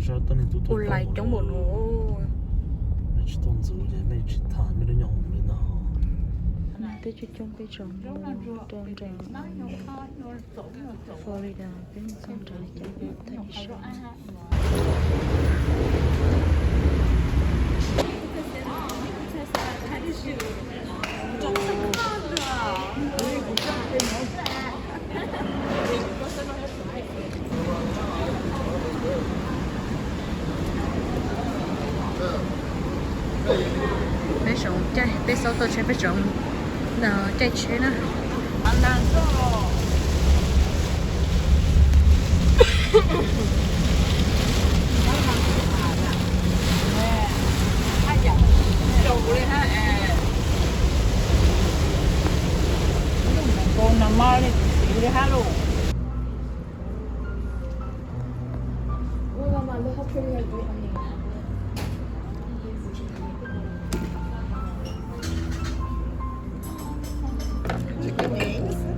Ua lais coob npaum no. Mej tsis tau ntxuv ces mej tsis tham mej lub nyuam hmoov li no. Twb coob coob peb tsoom rau nram Florida, peb mus txog nram cov thaj ib sab. Peb tsoom caij, peb xauj tau tsheb peb tsoom caij tsheb na.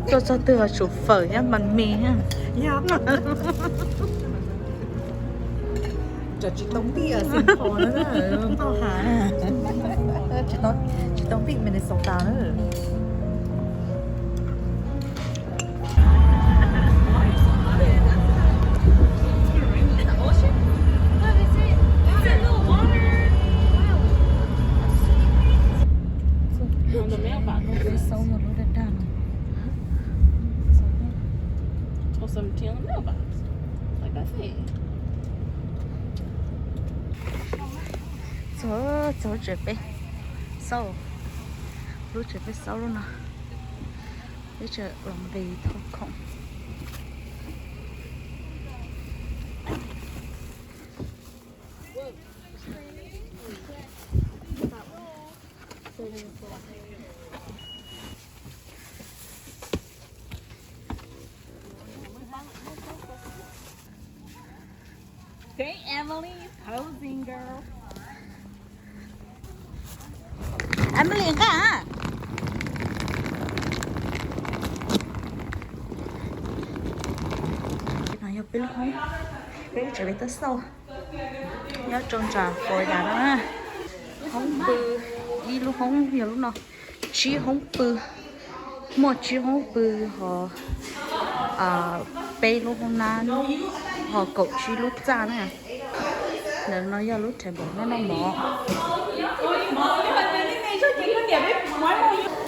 Tuaj txog twg los tsum fawm thiab mas mis. Tsis tau pij Saint Paul na, tau has. Tsis tau pij Minnesota na. Peb xauj yog lub daj daj no. Txog, txog lub tsev peb xauj, lub tsev peb xauj lub no, peb tseem los nqis thoob khoom. Okay, Emily, posing girl. Emily nqa. No yog peb lub hoob, peb lub tsev peb tuaj xauj nyob rau nram Florida no na. Hoob pw, ib lub hoob yog lub no, tsib hoob pw, muaj tsib hoob pw, ho peb lub hoob nab, ho kaum tsib lub txaj na. Ntawm no yog lub table noj noj mov.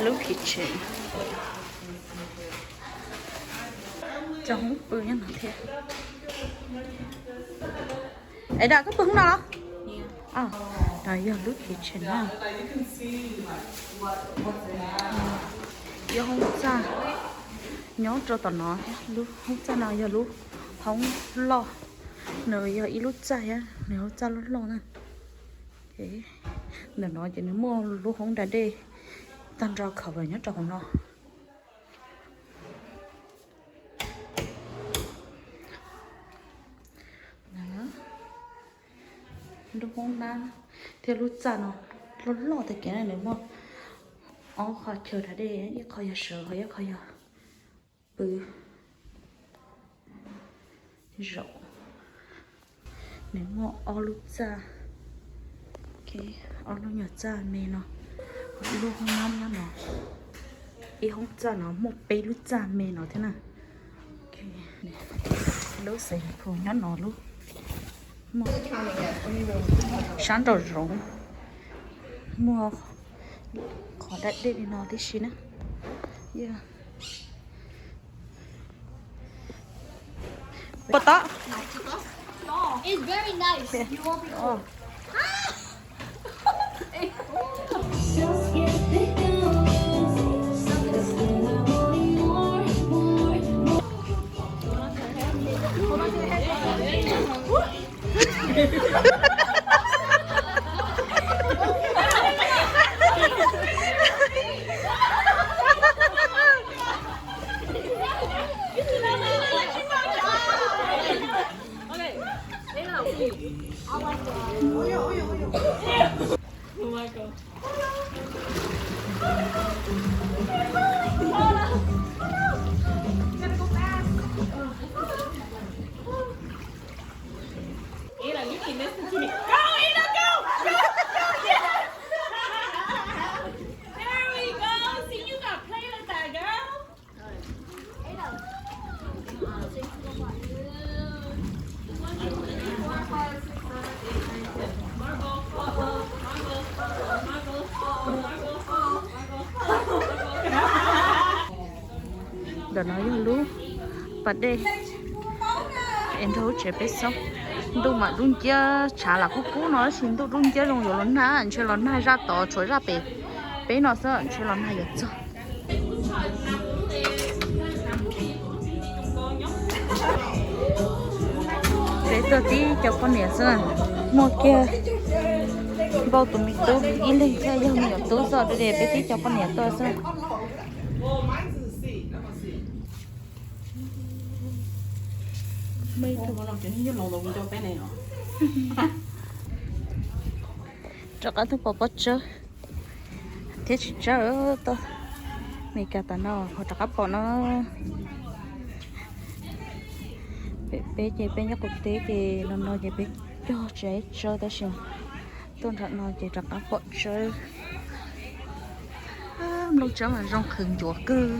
Lub kitchen. Cov hoob pw nyob no thiab. Es dam koj pw hoob no los? No yog lub kitchen na. Yog hoob txaj nyob rau tom no, lub hoob txaj no yog lub hoob loj, nws yog ib lub txaj thiab, nws hoob txaj loj loj na. Ntawm no ces nws muaj lub hoob da dej tag nrho cover nyob rau hauv no. Lub hoob nab thiab lub txaj no loj loj tag kev na, nws muaj ob qhov chaw da dej, ib qho yog sawv, ib qho yog pw zaum. Nws muaj ob lub txaj, ob lub nyuag txaj me no, ib lub hoob nab nyob no, ib hoob txaj no muaj peb lub txaj me no thiab na. Lub swimming pool nyob no, lub sab nraum zoov muaj qhov da dej li no tib si na. Puas tob? It's very nice. You won't be cold. Listen to me. Go, Ina, go! Go, go, yes! There we go. See, you got play with that, girl. Ntawm no yog lub pas dej es nrog lub tsev peb xoob. Ntuj mam dub nciab, tshav lam kub kub no tab sis ntuj dub nciab zoo yuav los nag, ntshe los nag zaj tod tshuav zaj pem peb no xwb, ntshe los nag yuav txog. Peb tuaj tib cov poj niam xwb, muaj kiag npauj tus me tub ib leeg thiab yog me nyuam tub xwb, peb tib cov poj niam tuaj xwb. Rov qab tuaj pom pob tsawb thiab tsis tsawb, toj Meskas tas no ho rov qab pom no. Peb ces peb nyob qaum teb ces no no ces peb cog tsis tsawb tab sis tuaj nram no ces rov qab pom tsawb. Nplooj tsawb mas zoo qhwv ncuav kawg,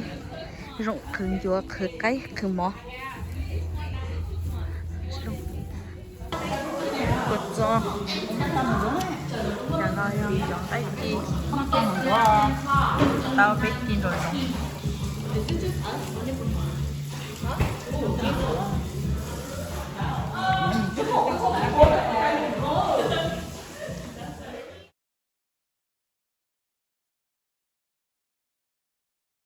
zoo qhwv ncuav qhwv qaib qhwv mov. Kua txob, cov no yog cov qaib ci, tau peb ci nraum zoov.